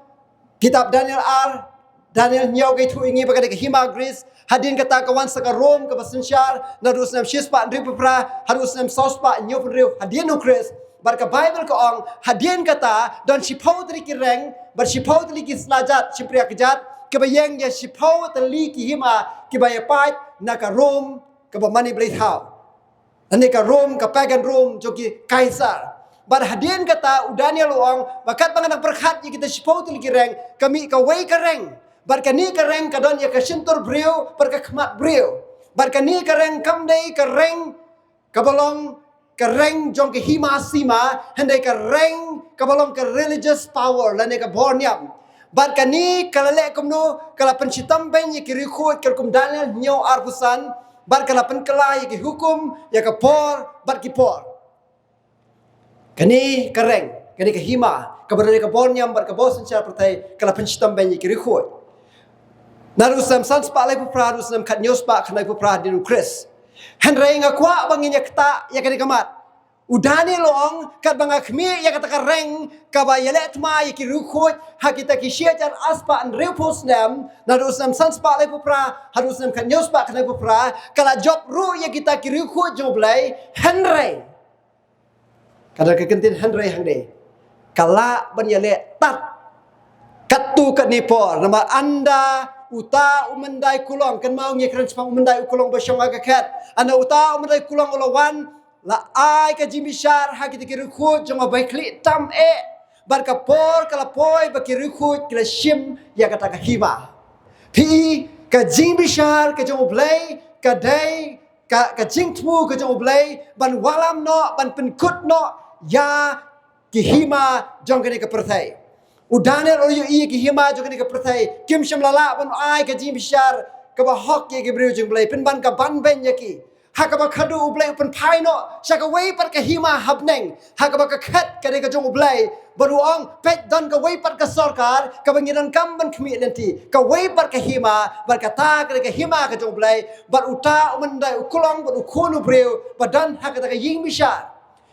kitab Daniel ar, Daniel hynñiew ka ïathuh ïa ngi ba ka dei ka hima Greece. Hadien kata ka wan sa ka Rome kaba synshar naduh u snem shispah hynriewphew phra haduh u snem sawspah hynñiewphew hynriew hadien u Khrist. Bad ka Baibl ka ong hadien kata don shiphew tylli ki reng bad shiphew tylli ki sla jat shympriahkjat kiba ïeng ïa shiphew tylli ki hima kiba ïapait na ka Rome kaba mane blei thaw. Lane ka Rome, ka pagan Rome jong ki Kaisar. Bad hadien kata u Daniel u ong ba katba nga dang pyrkhat ïa kita shiphew tylli ki reng, ka mih kawei ka reng. Bad kane ka reng ka don ïa ka shyntur briew bad ka khmat briew. Bad kane ka reng kam dei ka reng kaba long ka reng jong ka hima sima, hynrei ka reng kaba long ka religious power lane ka bor niam. Bad kane ka la leh kumno? Ka la pynshitom beiñ ïa ki riewkhuid katkum Daniel hynñiew arphew san. Bad ka la pynkylla ïa ki hukum, ïa ka por bad ki por. Kane ka reng, kane ka hima kaba don ïa ka bor niam bad ka bor synshar pyrthei ka la pynshitom beiñ ïa ki riewkhuid. Naduh u snem sanspah laiphew phra haduh u snem khathynñiewspah khathynñiewphew phra hadien u Khrist. Hynrei nga kwah ba ngin ïa ktah ïa kane ka mat. U Daniel u ong katba nga khmih ïa kata ka reng kaba ïaleh thma ïa ki riewkhuid ha kita ki shi hajar arspah hynriewphew snem, naduh u snem sanspah laiphew phra haduh u snem khathynñiewspah khathynñiewphew phra, ka la jop ruh ïa kita ki riewkhuid jong U Blei. Hynrei ka don ka kyntien hynrei hangne, ka lah ban ïaleh tad katto katne por, namar ynda uta u myndai kulong, kynmaw ngi kren shaphang u myndai u kulong ba shong ha ka khet, ynda uta u myndai kulong u la wan, la ai ka jingbishar ha kita ki riewkhuid jong nga ba khlieh tam eh. Bad ka por ka la poi ba ki riewkhuid ki la shim ïa kata ka hima. Phi i, ka jingbishar ka jong U Blei ka dei ka, ka jingthmu ka jong U Blei ban wallam noh, ban pynkut noh ïa ki hima jong kane ka pyrthei. U Daniel u ïohi ïa ki hima jong kane ka pyrthei, kim shym la lah ban ai ka jingbishar kaba hok ïa ki briew jong U Blei, pynban ka ban beiñ ïa ki. Ha kaba khadduh U Blei u pynphai noh sha kawei pat ka hima ha bneng, ha kaba ka khet ka dei ka jong U Blei. Bad u ong, peit, don kawei pat ka sorkar kaba ngi donkam ban khmih lynti, kawei pat ka hima, bad kata ka dei ka hima ka jong U Blei. Bad uta u myndai u kulong bad u khun u briew ba don ha kata ka jingbishar,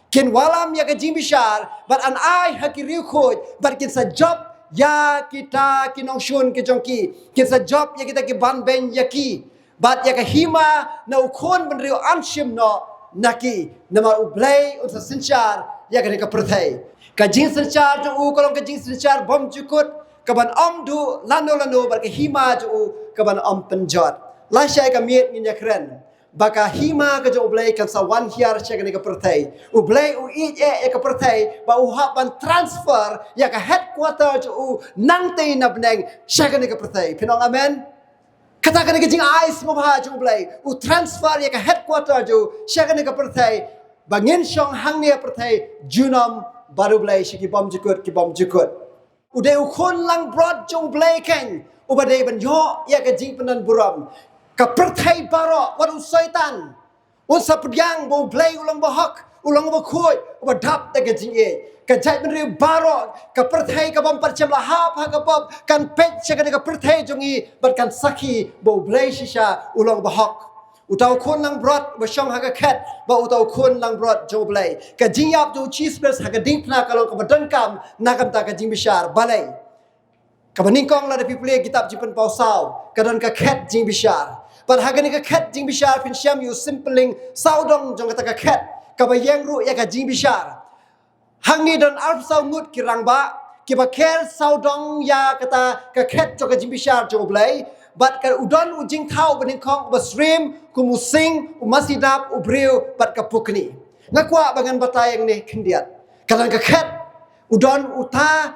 kin wallam ïa ka jingbishar bad yn ai ha ki riewkhuid, bad kin sa jop ïa kita ki nongshun ki jong ki, kin sa jop ïa kita ki ban beiñ ïa ki. Bad ïa ka hima na u khun bynriew yn shim noh na ki, namar U Blei un sa synshar ïa kane ka pyrthei. Ka jingsynshar jong u ka long ka jingsynshar bymjukut, kaban ym duh lano lano, bad ka hima jong u kaban ym pynjot. Lashai ka miet ngin ïa kren ba ka hima ka jong U Blei kan sa wan hiar sha kane ka pyrthei. U Blei u ïeit eh ïa ka pyrthei ba u hap ban transfer ïa ka headquarter jong u nangtei na bneng sha kane ka pyrthei. Phin ong amen? Kata ka dei ka jingai sngewbha jong U Blei, u transfer ïa ka headquarter jong u sha kane ka pyrthei, ba ngin shong hangne ha pyrthei junom bad U Blei sha ki bymjukut ki bymjukut. U dei u khun langbrot jong U Blei keiñ uba dei ban ïoh ïa ka jingpyndonburom. Ka pyrthei baroh, wat u Soitan un sa pdiang ba U Blei u long ba hok, u long ba khuid, uba dap da ka jingïeit. Ka jaitbynriew baroh, ka pyrthei ka bym pat shym la hap ha ka pop, kan peit sha kane ka pyrthei jong ngi bad kan sakhi ba U Blei shisha u long ba hok. Uta u khun langbrot uba shong ha ka khet bad uta u khun langbrot jong U Blei. Ka jingïap jong U Jisu Khrist ha ka diengphna ka long kaba donkam na ka bynta ka jingbishar. Balei? Kaba nyngkong, lada phi pule kitab Jingpynpaw saw, ka don ka khet jingbishar. Bad ha kane ka khet jingbishar phin shem ïa u sympling sawdong jong kata ka khet, kaba ïeng ruh ïa ka jingbishar. Hangne don arphew saw ngut ki rangbah kiba kher sawdong ïa kata ka khet jong ka jingbishar jong U Blei. Bad ka u don u jingthaw ba nyngkong uba syriem kum u sing, u masi dap, u briew bad ka pukni. Nga kwah ba ngan batai ïa ngi khyndiat. Ka don ka khet, u don uta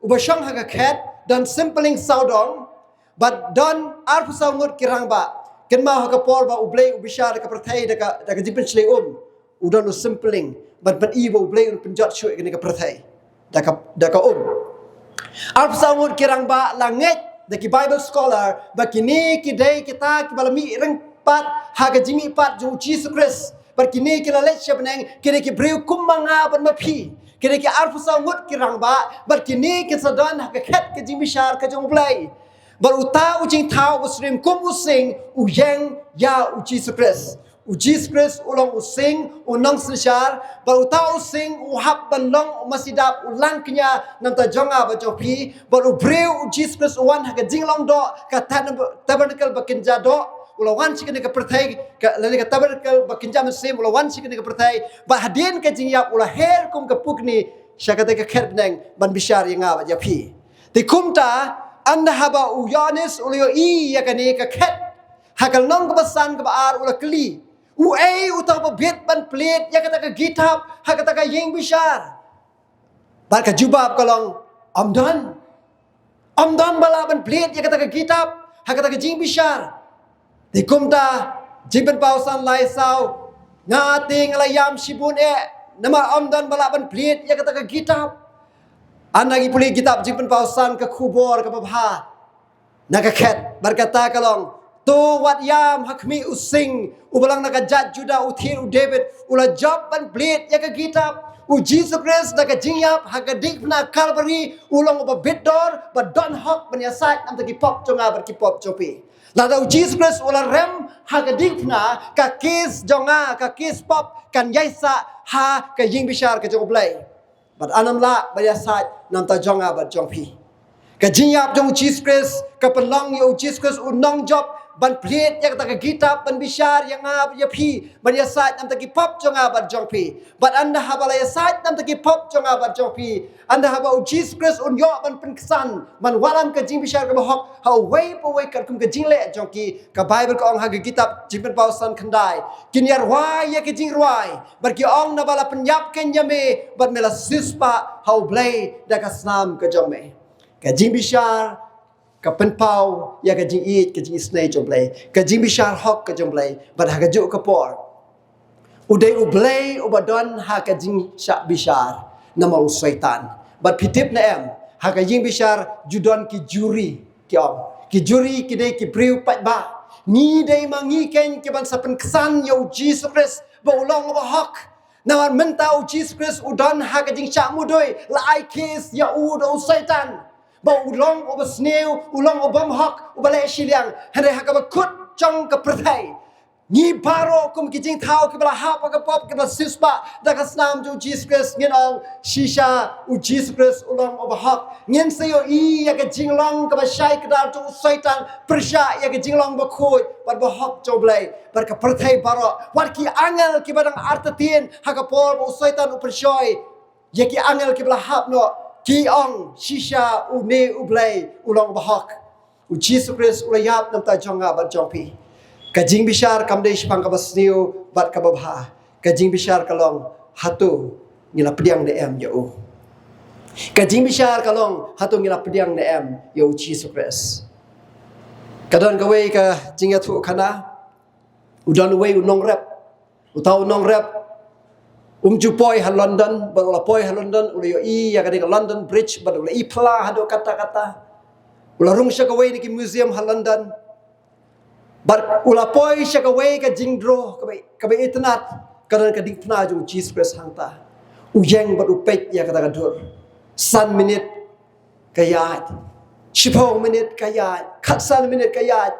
uba shong ha ka khet, don sympling sawdong, bad don arphew saw ngut ki rangbah. Kynmaw ha ka por ba U Blei u bishar da ka pyrthei da ka, da ka jingpynshlei um, u don u sympling ban pyni ba U Blei un pynjot shuh ïa kane ka pyrthei da ka, da ka um. Arphew saw ngut ki rangbah la ngeit da ki Bible scholar ba kine ki dei kita kiba la mih ryngkat ha ka jingmihpat jong U Jisu Khrist. Bad kine ki la leit sha bneng, kine ki briew kum ma nga bad ma phi. Kine ki arphew saw ngut ki rangbah, bad kine kin sa don ha ka khet ka jingbishar ka jong U Blei. Bad uta u jingthaw uba syriem kum u sing u ïeng ïa U Jisu Khrist. U Jisu Khrist u long u sing, u nongsynshar, bad uta u sing u hap ban long u masidap, u langkñia namar jong nga bad jong phi, bad u briew u Jisu Khrist u wan ha ka jinglong doh, ka tab-, tabernacle ba kynja doh, u la wan sha kane ka pyrthei, ka, lane ka tabernacle ba kynja mynsiem, u la wan sha kane ka pyrthei, bad hadien ka jingïap u la her kum ka pukni sha kata ka khet bneng ban bishar ïa nga bad ïa phi. Te kumta, ynda haba u Ïoannis u la ïohi ïa kane ka khet, ha ka lynnong kaba san kaba ar u la kylli, uei uta uba bit ban plied ïa kata ka kitab ha kata ka ïing bishar? Bad ka jubab ka long, ym don. Ym don ba lah ban plied ïa kata ka kitab ha kata ka jingbishar. Te kumta, Jingpynpaw san lai saw, nga te nga la ïam shibun eh, namar ym don ba lah ban plied ïa kata ka kitab. Ynda ngi pule kitab Jingpynpaw san, ka khubor kaba bha na ka khet, bad kata ka long, to wat ïam ha khmih u sing uba long na ka jait Judah, u thied u David, u la jop ban plied ïa ka kitab. U Jisu Khrist na ka jingïap ha ka diengphna Kalbari u long uba bit dor, ba don hok ban ïasaid namar ki pop jong nga bad ki pop jong phi. Lada u Jisu Khrist u la rem ha ka diengphna, ka kes jong nga, ka kes pop kan ïaisah ha ka ïing bishar ka jong U Blei. Bad ynda ym lah ban ïasaid namar jong nga bad jong phi. Ka jingïap jong u Jisu Khrist ka pynlong ïa u Jisu Khrist u nongjop ban plied ïa kata ka kitab, ban bishar ïa nga bad ïa phi, ban ïasaid namar ki pop jong nga bad jong phi. Bad ynda haba la ïasaid namar ki pop jong nga bad jong phi, ynda haba u Jisu Khrist un ïoh ban pynksan, ban wallam ka jingbishar kaba hok ha uwei pa uwei katkum ka jingleh jong ki, ka Baibl ka ong ha ka kitab Jingpynpaw san khyndai, kin ïa rwai ïa ka jingrwai, bad ki ong, naba la pynïap kein ïa me, bad me la siewspah ha U Blei da ka snam ka jong me. Ka jingbishar ka pynpaw ïa ka jingïeit, ka jingisynei jong U Blei, ka jingbishar hok ka jong U Blei, bad ha kajuh ka por u dei U Blei uba don ha ka jingshah bishar namar u Soitan. Bad phi tip ne em, ha ka ïing bishar ju don ki juri, ki ong. Ki juri ki dei ki briew paidbah. Ngi dei ma ngi kein kiban sa pynksan ïa u Jisu Khrist ba u long uba hok. Namar mynta u Jisu Khrist u don ha ka jingshah mudui, la ai kes ïa u da u Soitan ba u long uba sniew, u long u bym hok, uba leh shiliang. Hynrei ha kaba kut jong ka pyrthei, ngi baroh kum ki jingthaw kiba la hap ha ka pop, kiba la siewspah da ka snam jong u Jisu Khrist, ngin ong, shisha u Jisu Khrist u long uba hok. Ngin sa ïohi ïa ka jinglong kaba shai kdar jong u Soitan pyrshah ïa ka jinglong bakhuid bad bahok jong U Blei. Bad ka pyrthei baroh, wat ki angel kiba dang artatien ha ka por ba u Soitan u pynshoi ïa ki angel kiba la hap noh, ki ong, shisha une U Blei u long uba hok. U Jisu Khrist u la ïap namar jong nga bad jong phi. Ka jingbishar kam dei shaphang kaba sniew bad kaba bha. Ka jingbishar ka long, hato ngi la pdiang ne em ïa u. Ka jingbishar ka long, hato ngi la pdiang ne em ïa u Jisu Khrist. Ka don kawei ka jingïathuhkhana, u don uwei u nongrep. Uta u nongrep um ju poi ha London, bad u la poi ha London, u la ïohi ïa kane ka London Bridge, bad u la i pla haduh katta katta. U la rung sha kawei na ki museum ha London. Bad u la poi sha kawei ka jingdro kaba, kaba itynnad, ka don ka diengphna jong u Jisu Khrist hangta. U ïeng bad u peit ïa kata ka dur. San minit ka ïaid. Shiphew minit ka ïaid. Khatsan minit ka ïaid.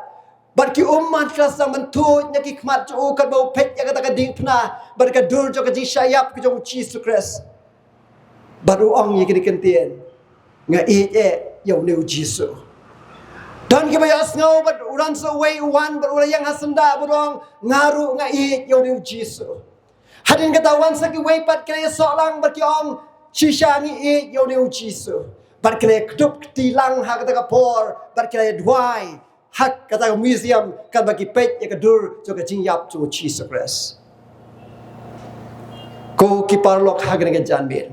Bad ki ummat ki la sdang ban tuid na ki khmat jong u katba u peit ïa kata ka diengphna bad ka dur jong ka jingshah ïap ka jong u Jisu Khrist. Bad u ong ïa kine ki ktien, nga ïeit eh ïa une u Jisu. Don kiba ïohsngew bad u don sa uwei u wan bad u la ïeng ha syndah bad u ong, nga ruh nga ïeit ïa une u Jisu. Hadien kata wan sa kiwei pat ki la ïasoh lang bad ki ong, shisha ngi ïeit ïa une u Jisu. Bad ki la ïakdup kti lang ha kata ka por bad ki la ïaduwai ha kata ka museum katba ki peit ïa ka dur jong ka jingïap jong u Jisu Khrist. Ko ki paralok ha kane ka janmiet,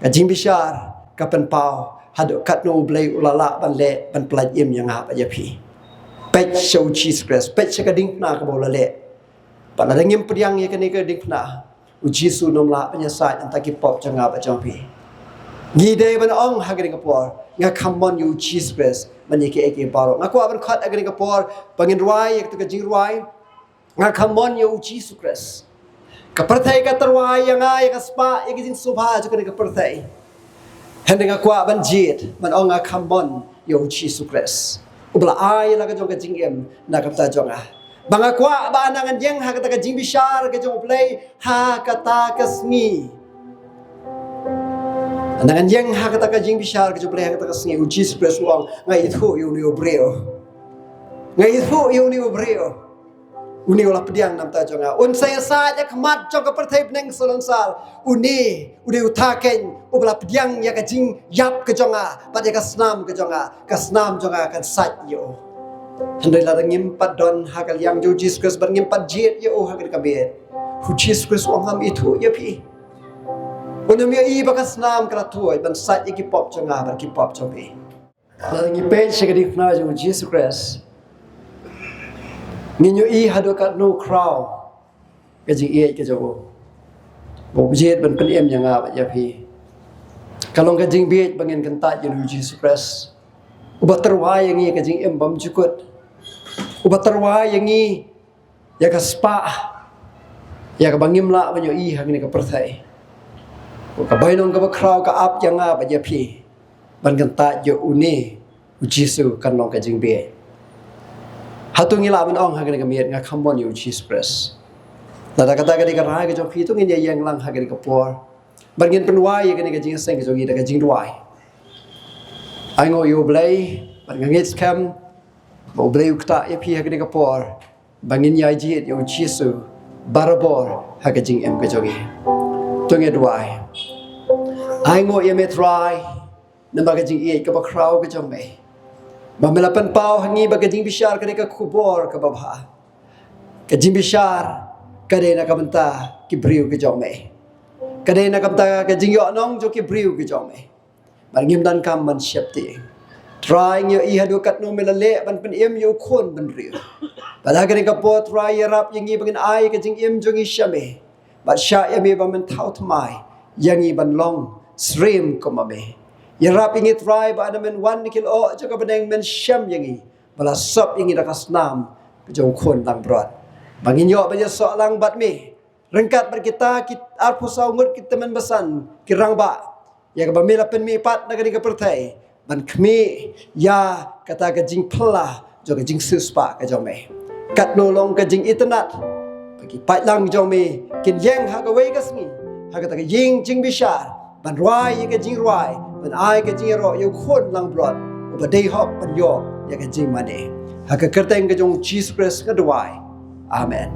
ka jingbishar ka pynpaw haduh katno U Blei u la lah ban leh ban pyllait im ïa nga bad ïa phi. Peit sha u Jisu Khrist, peit sha ka diengphna kaba u la leh. Bad lada ngim pdiang ïa kane ka diengphna, u Jisu um lah ban ïasaid na bynta ki pop jong nga bad jong phi. Ngi dei ban ong ha kane ka por, nga kham mon ïa u Jisu Khrist ban ïa kiei kiei baroh. Nga kwah ban khot ha kane ka por ba ngin rwai ïa kata ka jingrwai, nga kham mon ïa u Jisu Khrist. Ka pyrthei ka tyrwa ïa nga, ïa ka spah, ïa ka jingsngewbha jong kane ka pyrthei. Hynrei nga kwah ban jied ban ong nga kham mon ïa u Jisu Khrist, uba la ai la ka jong ka jingim na ka bynta jong nga. Ba nga kwah ba nang ngan ïeng ha kata ka jingbishar ka jong U Blei ha kata ka sngi. Nang ngan ïeng ha kata ka jingbishar ka jong U Blei ha kata ka sngi. U Jisu Khrist u ong, nga ithuh ïa une u briew. Nga ithuh ïa une u briew. Une u la pdiang namar jong nga. Un sa ïasaid ha khmat jong ka pyrthei bneng salonsar. Une, une u thaw keiñ uba la pdiang ïa ka jingïap ka jong nga bad ïa ka snam ka jong nga. Ka snam jong nga kan sait ïa u. Hynrei lada ngim pat don ha ka liang jong U Jisu Khrist bad ngim pat jied ïa u ha kane ka miet, U Jisu Khrist u ong, ngam ithuh ïa phi. Un ym ïohi ba ka snam ka la tuid ban sait ïa ki pop jong nga bad ki pop jong phi. Lada ngi peit sha ka diengphna jong U Jisu Khrist, ngin ïohi haduh katno khraw ka jingïeit ka jong u. Ba u jied ban pynim ïa nga bad ïa phi. Ka long ka jingbieit ba ngin kyntait ïa U Jisu Khrist, uba tyrwa ïa ngi ka jingim bymjukut, uba tyrwa ïa ngi ïa ka spah, ïa kaba ngim lah ban ïohi ha kane ka pyrthei. Ka bainong kaba khraw ka ap ïa nga bad ïa phi ban kyntait ïa une U Jisu kan long ka jingbieit. Hato ngi lah ban ong ha kane ka miet, nga kham mon ïa U Jisu Khrist? Lada kata ka dei ka rai ka jong phi, to ngin ïa ïeng lang ha kane ka por bad ngin pynduwai ïa kane ka jingïaseng ka jong ngi da ka jingduwai. Ai nguh ïa U Blei, bad nga ngeit skhem ba U Blei u ktah ïa phi ha kane ka por, ba ngin ïai jied ïa U Jisu barabor ha ka jingim ka jong ngi. To ngin duwai. Ai nguh ïa me Trai, namar ka jingïeit kaba khraw ka jong me, ba me la pynpaw ha ngi ba ka jingbishar ka dei ka khubor kaba bha. Ka jingbishar ka dei na ka bynta ki briew ka jong me. Ka dei na ka bynta ka jingïohnong jong ki briew ka jong me. Bad ngim donkam ban sheptieng. Trai, ngi ïohi haduh katno me la leh ban pynim ïa u khun bynriew. Bad ha kane ka por Trai, ïarap ïa ngi ba ngin ai ka jingim jong ngi sha me. Bad shah ïa me ba men thaw thymmai ïa ngi ban long syriem kum ma me. Ïarap ïa ngi Trai ba haba men wan na ki lyoh jong ka bneng men shem ïa ngi, ba la sop ïa ngi da ka snam ka jong u khun langbrot, ba ngin ïoh ban ïasoh lang bad me ryngkat bad kita ki arphew saw ngut ki tymmen basan, ki rangbah, ïa kaba me la pynmih pat na kane ka pyrthei ban khmih ïa kata ka jingphylla jong ka jingsiewspah ka jong me. Katno long ka jingitynnad ba ki paidlang jong me kin ïeng ha kawei ka sngi ha kata ka ïing jingbishar ban rwai ïa ka jingrwai, ban ai ka jingïaroh ïa u khun langbrot uba dei hok ban ïoh ïa ka jingmane. Ha ka kyrteng ka jong U Jisu Khrist nga duwai. Amen.